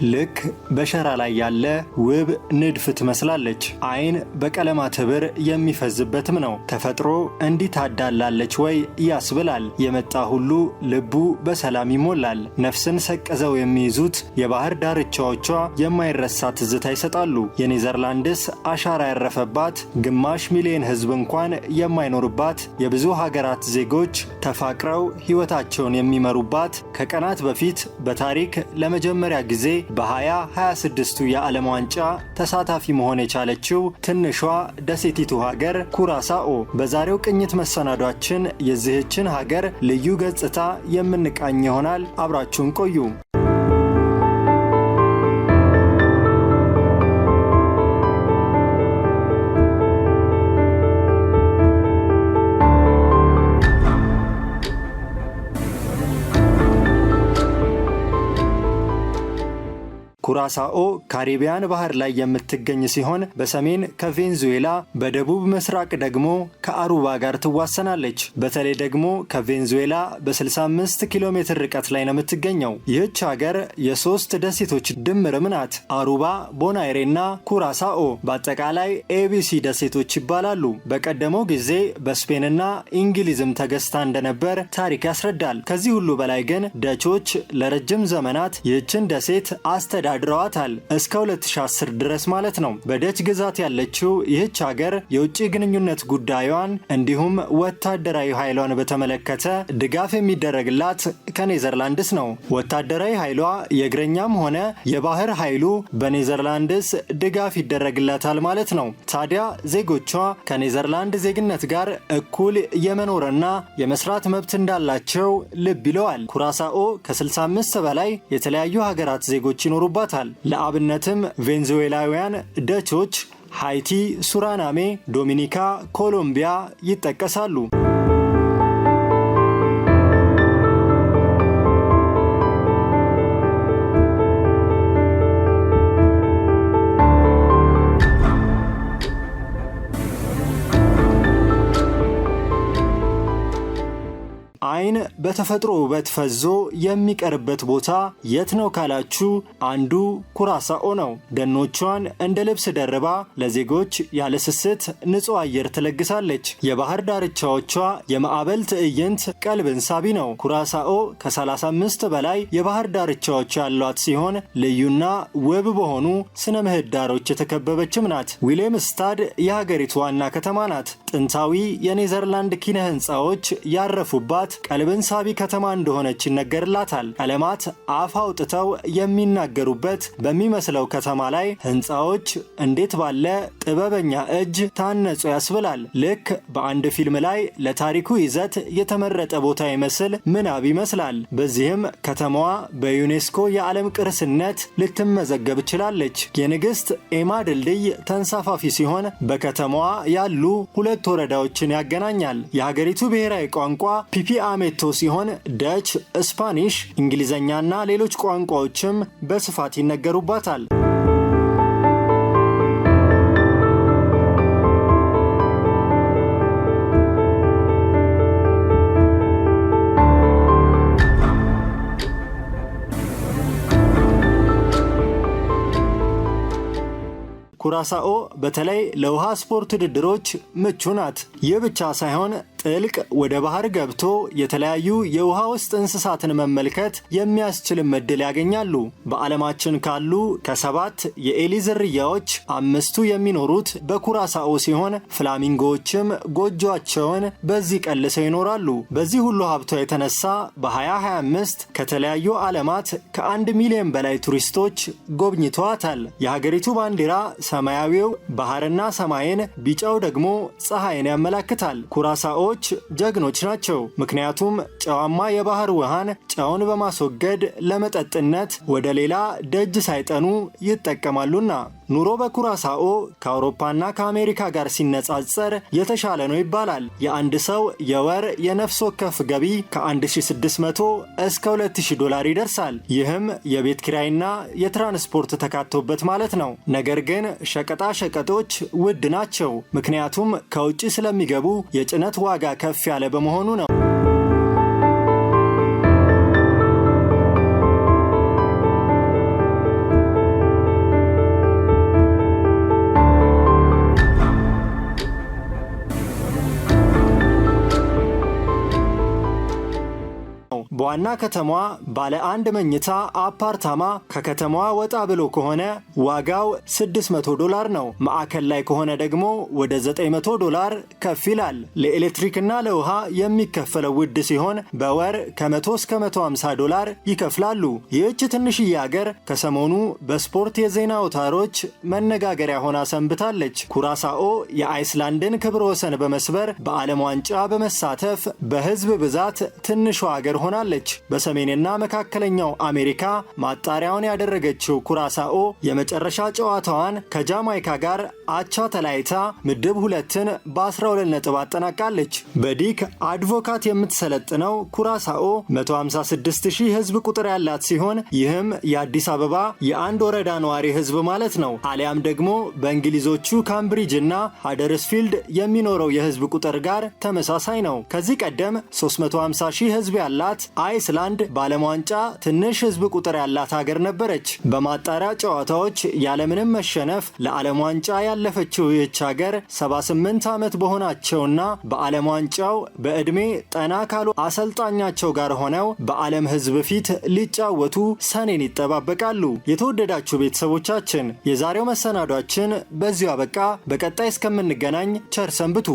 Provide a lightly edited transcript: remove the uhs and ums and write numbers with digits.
ልክ በሸራ ላይ ያለ ውብ ንድፍ ትመስላለች። አይን በቀለማት ህብር የሚፈዝበትም ነው። ተፈጥሮ እንዲህ ታዳላለች ወይ ያስብላል። የመጣ ሁሉ ልቡ በሰላም ይሞላል። ነፍስን ሰቅዘው የሚይዙት የባህር ዳርቻዎቿ የማይረሳ ትዝታ ይሰጣሉ። የኔዘርላንድስ አሻራ ያረፈባት፣ ግማሽ ሚሊዮን ህዝብ እንኳን የማይኖርባት፣ የብዙ ሀገራት ዜጎች ተፋቅረው ህይወታቸውን የሚመሩባት፣ ከቀናት በፊት በታሪክ ለመጀመሪያ ጊዜ በ2026ቱ የዓለም ዋንጫ ተሳታፊ መሆን የቻለችው ትንሿ ደሴቲቱ ሀገር ኩራሳኦ። በዛሬው ቅኝት መሰናዷችን የዚህችን ሀገር ልዩ ገጽታ የምንቃኝ ይሆናል። አብራችሁን ቆዩ። ኩራሳኦ ካሪቢያን ባህር ላይ የምትገኝ ሲሆን በሰሜን ከቬንዙዌላ፣ በደቡብ ምስራቅ ደግሞ ከአሩባ ጋር ትዋሰናለች። በተለይ ደግሞ ከቬንዙዌላ በ65 ኪሎ ሜትር ርቀት ላይ ነው የምትገኘው። ይህች ሀገር የሶስት ደሴቶች ድምርም ናት። አሩባ፣ ቦናይሬና ኩራሳኦ በአጠቃላይ ABC ደሴቶች ይባላሉ። በቀደመው ጊዜ በስፔንና እንግሊዝም ተገዝታ እንደነበር ታሪክ ያስረዳል። ከዚህ ሁሉ በላይ ግን ደቾች ለረጅም ዘመናት ይህችን ደሴት አስተዳድረዋታል፣ እስከ 2010 ድረስ ማለት ነው። በደች ግዛት ያለችው ይህች ሀገር የውጭ ግንኙነት ጉዳዩን እንዲሁም ወታደራዊ ኃይሏን በተመለከተ ድጋፍ የሚደረግላት ከኔዘርላንድስ ነው። ወታደራዊ ኃይሏ የእግረኛም ሆነ የባህር ኃይሉ በኔዘርላንድስ ድጋፍ ይደረግላታል ማለት ነው። ታዲያ ዜጎቿ ከኔዘርላንድ ዜግነት ጋር እኩል የመኖርና የመስራት መብት እንዳላቸው ልብ ይለዋል። ኩራሳኦ ከ65 በላይ የተለያዩ ሀገራት ዜጎች ይኖሩባታል። ለአብነትም ቬንዙዌላውያን፣ ደቾች፣ ሃይቲ፣ ሱራናሜ፣ ዶሚኒካ፣ ኮሎምቢያ ይጠቀሳሉ። አይን በተፈጥሮ ውበት ፈዞ የሚቀርበት ቦታ የት ነው ካላችሁ አንዱ ኩራሳኦ ነው። ደኖቿን እንደ ልብስ ደርባ ለዜጎች ያለስስት ንጹህ አየር ትለግሳለች። የባህር ዳርቻዎቿ የማዕበል ትዕይንት ቀልብን ሳቢ ነው። ኩራሳኦ ከ35 በላይ የባህር ዳርቻዎች ያሏት ሲሆን ልዩና ውብ በሆኑ ስነ ምህዳሮች የተከበበችም ናት። ዊሌምስታድ የሀገሪቱ ዋና ከተማ ናት። ጥንታዊ የኔዘርላንድ ኪነ ህንፃዎች ያረፉባት ቀልብን ሳቢ ከተማ እንደሆነች ይነገርላታል። ቀለማት አፍ አውጥተው የሚናገሩበት በሚመስለው ከተማ ላይ ህንፃዎች እንዴት ባለ ጥበበኛ እጅ ታነጹ ያስብላል። ልክ በአንድ ፊልም ላይ ለታሪኩ ይዘት የተመረጠ ቦታ ይመስል ምናብ ይመስላል። በዚህም ከተማዋ በዩኔስኮ የዓለም ቅርስነት ልትመዘገብ ችላለች። የንግሥት ኤማ ድልድይ ተንሳፋፊ ሲሆን በከተማዋ ያሉ ሁለት ወረዳዎችን ያገናኛል። የሀገሪቱ ብሔራዊ ቋንቋ ፓፒያሜንቶ ሲሆን ደች፣ ስፓኒሽ፣ እንግሊዝኛና ሌሎች ቋንቋዎችም በስፋት ይነገሩባታል። ኩራሳኦ በተለይ ለውሃ ስፖርት ውድድሮች ምቹ ናት። ይህ ብቻ ሳይሆን ጥልቅ ወደ ባህር ገብቶ የተለያዩ የውሃ ውስጥ እንስሳትን መመልከት የሚያስችልም ዕድል ያገኛሉ። በዓለማችን ካሉ ከሰባት የኤሊ ዝርያዎች አምስቱ የሚኖሩት በኩራሳኦ ሲሆን ፍላሚንጎዎችም ጎጇቸውን በዚህ ቀልሰው ይኖራሉ። በዚህ ሁሉ ሀብቷ የተነሳ በ2025 ከተለያዩ ዓለማት ከ1 ሚሊዮን በላይ ቱሪስቶች ጎብኝተዋታል። የሀገሪቱ ባንዲራ ሰማያዊው ባህርና ሰማይን፣ ቢጫው ደግሞ ፀሐይን ያመላክታል። ኩራሳኦዎች ጀግኖች ናቸው። ምክንያቱም ጨዋማ የባህር ውሃን ጨውን በማስወገድ ለመጠጥነት ወደ ሌላ ደጅ ሳይጠኑ ይጠቀማሉና። ኑሮ በኩራሳኦ ከአውሮፓና ከአሜሪካ ጋር ሲነጻጸር የተሻለ ነው ይባላል። የአንድ ሰው የወር የነፍስ ወከፍ ገቢ ከ1600 እስከ 2000 ዶላር ይደርሳል። ይህም የቤት ኪራይና የትራንስፖርት ተካቶበት ማለት ነው። ነገር ግን ሸቀጣ ሸቀጦች ውድ ናቸው። ምክንያቱም ከውጭ ስለሚገቡ የጭነት ዋጋ ከፍ ያለ በመሆኑ ነው። በዋና ከተማዋ ባለ አንድ መኝታ አፓርታማ ከከተማዋ ወጣ ብሎ ከሆነ ዋጋው $600 ነው። ማዕከል ላይ ከሆነ ደግሞ ወደ $900 ከፍ ይላል። ለኤሌክትሪክና ለውሃ የሚከፈለው ውድ ሲሆን በወር ከ100 እስከ $150 ይከፍላሉ። ይህች ትንሽዬ ሀገር ከሰሞኑ በስፖርት የዜና አውታሮች መነጋገሪያ ሆና ሰንብታለች። ኩራሳኦ የአይስላንድን ክብረ ወሰን በመስበር በዓለም ዋንጫ በመሳተፍ በህዝብ ብዛት ትንሿ ሀገር ሆናለች። በሰሜንና መካከለኛው አሜሪካ ማጣሪያውን ያደረገችው ኩራሳኦ የመጨረሻ ጨዋታዋን ከጃማይካ ጋር አቻ ተለያይታ ምድብ 2ን በ12 ነጥብ አጠናቃለች። በዲክ አድቮካት የምትሰለጥነው ኩራሳኦ 156,000 ህዝብ ቁጥር ያላት ሲሆን ይህም የአዲስ አበባ የአንድ ወረዳ ነዋሪ ህዝብ ማለት ነው። አሊያም ደግሞ በእንግሊዞቹ ካምብሪጅ እና ሃደርስፊልድ የሚኖረው የህዝብ ቁጥር ጋር ተመሳሳይ ነው። ከዚህ ቀደም 350 ሺህ ህዝብ ያላት አይስላንድ በዓለም ዋንጫ ትንሽ ህዝብ ቁጥር ያላት ሀገር ነበረች። በማጣሪያ ጨዋታዎች ያለምንም መሸነፍ ለዓለም ዋንጫ ያለፈችው ይህች ሀገር 78 ዓመት በሆናቸውና በዓለም ዋንጫው በዕድሜ ጠና ካሉ አሰልጣኛቸው ጋር ሆነው በዓለም ህዝብ ፊት ሊጫወቱ ሰኔን ይጠባበቃሉ። የተወደዳችሁ ቤተሰቦቻችን፣ የዛሬው መሰናዷችን በዚሁ አበቃ። በቀጣይ እስከምንገናኝ ቸር ሰንብቱ።